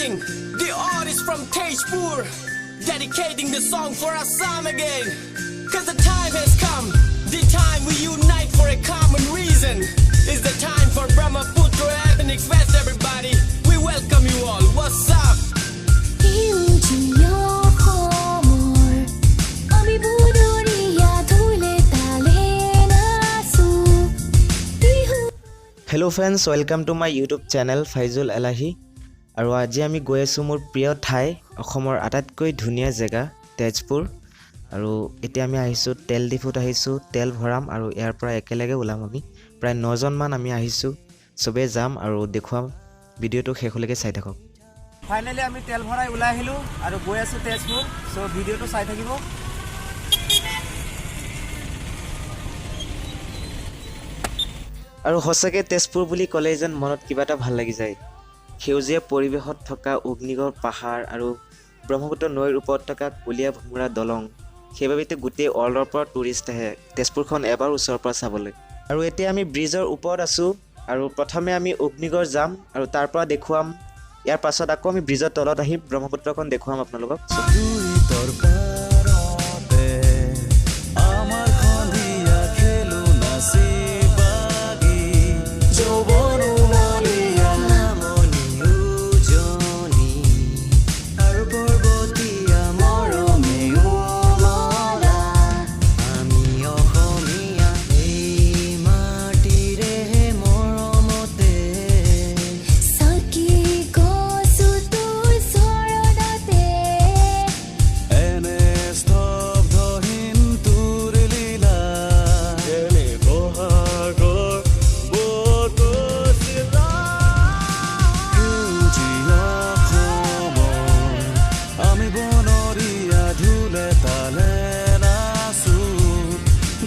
Representing the artist from Tezpur, dedicating the song for Assam again. 'Cause the time has come, the time we unite for a common reason. Is the time for Brahmaputra Ethnic Fest, everybody. We welcome you all. What's up? সেউজীয়া অসমৰ আমি বনৰীয়া ঢোলে তালে নাচো Bihu. Hello friends, welcome to my YouTube channel Faizul এলাহি। আৰু আজি আমি গৈ আছোঁ মোৰ প্ৰিয় ঠাই, অসমৰ আটাইতকৈ ধুনীয়া জেগা তেজপুৰ। আৰু এতিয়া আমি আহিছোঁ, তেল ডিপুত আহিছোঁ, তেল ভৰাম আৰু ইয়াৰ পৰা একেলগে ওলাম। আমি প্ৰায় নজনমান আমি আহিছোঁ, চবেই যাম আৰু দেখুৱাম। ভিডিঅ'টো শেষলৈকে চাই থাকক। ফাইনেলি আমি তেল ভৰাই ওলাই আহিলোঁ আৰু গৈ আছোঁ তেজপুৰ। চ' ভিডিঅ'টো চাই থাকিব। আৰু সঁচাকৈ তেজপুৰ বুলি ক'লেই যেন মনত কিবা এটা ভাল লাগি যায়। সেউজীয়া পৰিৱেশত থকা অগ্নিগড় পাহাৰ আৰু ব্ৰহ্মপুত্ৰ নৈৰ ওপৰত থকা কলীয়া ভোমোৰা দলং, সেইবাবেতো গোটেই ৱৰ্ল্ডৰ পৰা টুৰিষ্ট আহে তেজপুৰখন এবাৰ ওচৰৰ পৰা চাবলৈ। আৰু এতিয়া আমি ব্ৰিজৰ ওপৰত আছোঁ আৰু প্ৰথমে আমি অগ্নিগড় যাম আৰু তাৰ পৰা দেখুৱাম। ইয়াৰ পাছত আকৌ আমি ব্ৰিজৰ তলত আহি ব্ৰহ্মপুত্ৰখন দেখুৱাম আপোনালোকক। লুইতৰ পাৰতে আমাৰ সন্ধিয়া খেলো নাচি বাগি যৌৱন উমলীয়া নামনি উজনি আৰু পৰ্বতীয়া মৰমে উমলা আমি অসমীয়া এই মাটিৰে মৰমতে। চাকি গছো তোৰ চৰণতে। এনে স্তব্ধহীন তোৰ লীলা এনে বহাগৰ বতচিলা সেউজীয়া অসমৰ আমি বনৰীয়া ঢোলে তালে নাচো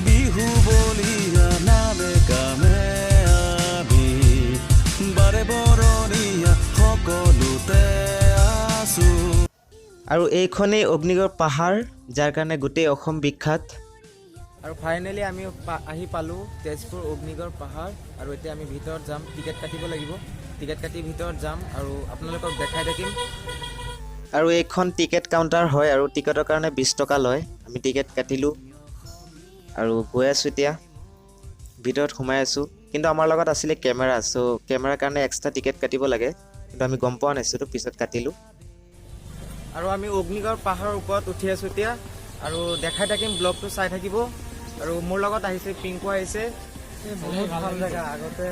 বিহু বলিয়া নামে কামে আমি বাৰে বৰণীয়া সকলোতে আছো। আৰু এইখনেই অগ্নিগড় পাহাৰ, যাৰ কাৰণে গোটেই অসম বিখ্যাত। আৰু ফাইনেলি আমি আহি পালোঁ তেজপুৰ অগ্নিগড় পাহাৰ। আৰু এতিয়া আমি ভিতৰত যাম, টিকেট কাটিব লাগিব। টিকেট কাটি ভিতৰত যাম আৰু আপোনালোকক দেখাই থাকিম। আৰু এইখন টিকেট কাউণ্টাৰ হয় আৰু টিকেটৰ কাৰণে 20 টকা লয়। আমি টিকেট কাটিলোঁ আৰু গৈ আছোঁ, এতিয়া ভিতৰত সোমাই আছোঁ। কিন্তু আমাৰ লগত আছিলে কেমেৰা, চ' কেমেৰাৰ কাৰণে এক্সট্ৰা টিকেট কাটিব লাগে, কিন্তু আমি গম পোৱা নাছিলোঁ, পিছত কাটিলোঁ। আৰু আমি অগ্নিগড় পাহাৰৰ ওপৰত উঠি আছোঁ এতিয়া আৰু দেখাই থাকিম, ব্লগটো চাই থাকিব। আৰু মোৰ লগত আহিছে পিংকু আহিছে। বহুত ভাল জেগা। আগতে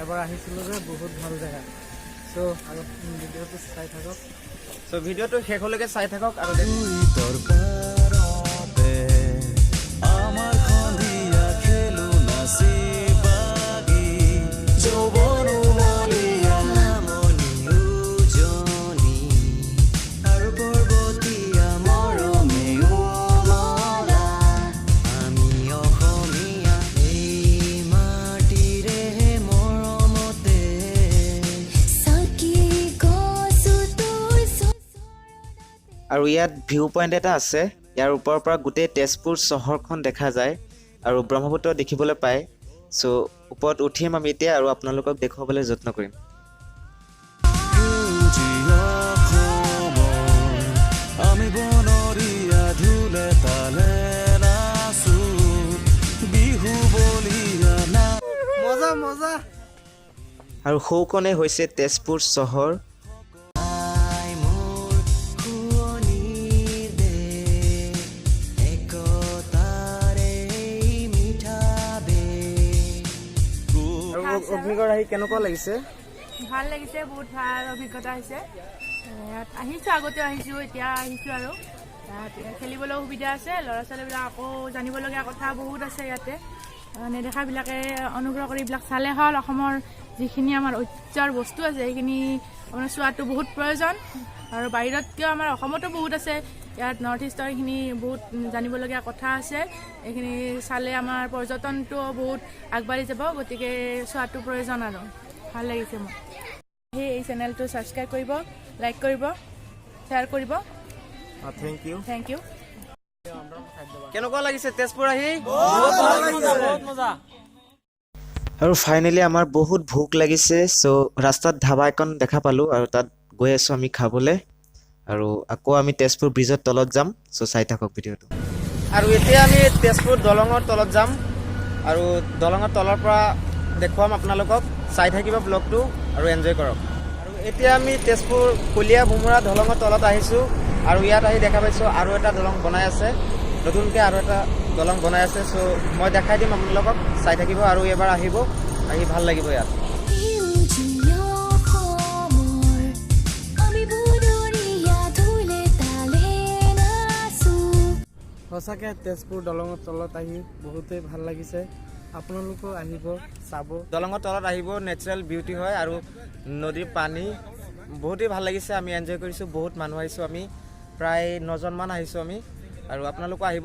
এবাৰ আহিছিলোঁ যে, বহুত ভাল জেগা। চ' আগত ভিডিঅ'টো চাই থাকক। চ' ভিডিঅ'টো শেষলৈকে চাই থাকক আৰু লুইতৰ পাৰতে আমাৰ সন্ধিয়া খেলো নাচি বাগি যৌৱন উমলীয়া নামনি উজনি আৰু পৰ্বতীয়া মৰমে উমলা আমি অসমীয়া এই মাটিৰে মৰমতে। চাকি গছো তোৰ চৰণতে। আৰু ইয়াত ভিউ পইণ্ট এটা আছে। ইয়াৰ ওপৰৰ পৰা গোটেই তেজপুৰ চহৰখন দেখা যায় আৰু ব্ৰহ্মপুত্ৰ দেখিবলৈ পায়। চ' ওপৰত উঠিম আমি এতিয়া আৰু আপোনালোকক দেখুৱাবলৈ যত্ন কৰিম। সেউজীয়া অসমৰ আমি বনৰীয়া ঢোলে তালে নাচো বিহু বলিয়া না মজা মজা। আৰু সৌখনে হৈছে তেজপুৰ চহৰ। আই মোৰ শুৱনিৰ দেশ একতাৰে এই মিঠা বেশ। আৰু অগ্নিগড় আহি কেনেকুৱা লাগিছে? ভাল লাগিছে, বহুত ভাল অভিজ্ঞতা হৈছে। ইয়াত আহিছোঁ, আগতেও আহিছোঁ, এতিয়া আহিছোঁ আৰু ইয়াত খেলিবলৈও সুবিধা আছে। ল'ৰা ছোৱালীবিলাক আকৌ জানিবলগীয়া কথা বহুত আছে ইয়াতে। নেদেখাবিলাকে অনুগ্ৰহ কৰি এইবিলাক চালে হ'ল। অসমৰ যিখিনি আমাৰ ঐতিহ্যৰ বস্তু আছে, সেইখিনি আপোনাৰ চোৱাটো বহুত প্ৰয়োজন। আৰু বাহিৰতকৈও আমাৰ অসমতো বহুত আছে। ইয়াত নৰ্থ ইষ্টৰ এইখিনি বহুত জানিবলগীয়া কথা আছে। এইখিনি চালে আমাৰ পৰ্যটনটোও বহুত আগবাঢ়ি যাব। গতিকে চোৱাটো প্ৰয়োজন আৰু ভাল লাগিছে মোৰ। সেই এই চেনেলটো ছাবস্ক্ৰাইব কৰিব, লাইক কৰিব, শ্বেয়াৰ কৰিব। Thank U. Thank U. কেনেকুৱা লাগিছে তেজপুৰ আহি? আৰু ফাইনেলি আমাৰ বহুত ভোক লাগিছে, চ' ৰাস্তাত ধাবা এখন দেখা পালোঁ আৰু তাত গৈ আছোঁ আমি খাবলৈ আৰু আকৌ আমি তেজপুৰ ব্ৰিজৰ তলত যাম। চ' চাই থাকক ভিডিঅ'টো। আৰু এতিয়া আমি তেজপুৰ দলঙৰ তলত যাম আৰু দলঙৰ তলৰ পৰা দেখুৱাম আপোনালোকক। চাই থাকিব ব্লগটো আৰু এনজয় কৰক। আৰু এতিয়া আমি তেজপুৰ কলীয়া ভোমোৰা দলঙৰ তলত আহিছোঁ আৰু ইয়াত আহি দেখা পাইছোঁ আৰু এটা দলং বনাই আছে, নতুনকৈ আৰু এটা দলং বনাই আছে। চ' মই দেখাই দিম আপোনালোকক, চাই থাকিব আৰু এবাৰ আহিব, আহি ভাল লাগিব ইয়াত। সেউজীয়া অসমৰ আমি বনৰীয়া ঢোলে তালে নাচো। সঁচাকৈ তেজপুৰ দলঙৰ তলত আহি বহুতেই ভাল লাগিছে। আপোনালোকো আহিব, চাব। দলঙৰ তলত আহিব, নেচাৰেল বিউটি হয় আৰু নদীৰ পানী বহুতেই ভাল লাগিছে। আমি এনজয় কৰিছোঁ। বহুত মানুহ আহিছোঁ আমি, প্ৰায় 9জনমান আহিছোঁ আমি আৰু আপোনালোকো আহিব।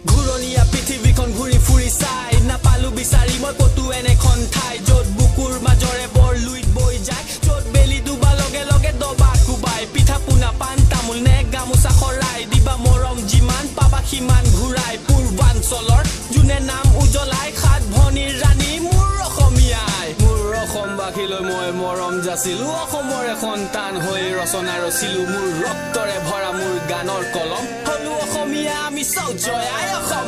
ঘূৰণীয়া পৃথিৱীখন ঘূৰি ফুৰি চাই নাপালো বিচাৰি মই ক'তো এনেখন ঠাই, য'ত বুকুৰ মাজৰে বৰ লুইত বৈ যায়, য'ত বেলি ডুবা লগে লগে দবা কোবাই। পিঠা পোনা পাণ তামোল নে গামোচা শৰাই দিবা, মৰম যিমান পাবা সিমান ঘূৰাই। পূৰ্বাঞ্চলৰ যোনে নাম উজ্বলাই, সাত ভনীৰ ৰাণী মোৰ অসমীয়াই। মোৰ অসমবাসীলৈ মই মৰম যাচিলো, অসমৰে সন্তান হৈ ৰচনা ৰচিলো। মোৰ ৰক্তৰে ভৰা মোৰ গানৰ কলম, হলো অসমীয়া আমি চৌ। জয় আই অসম।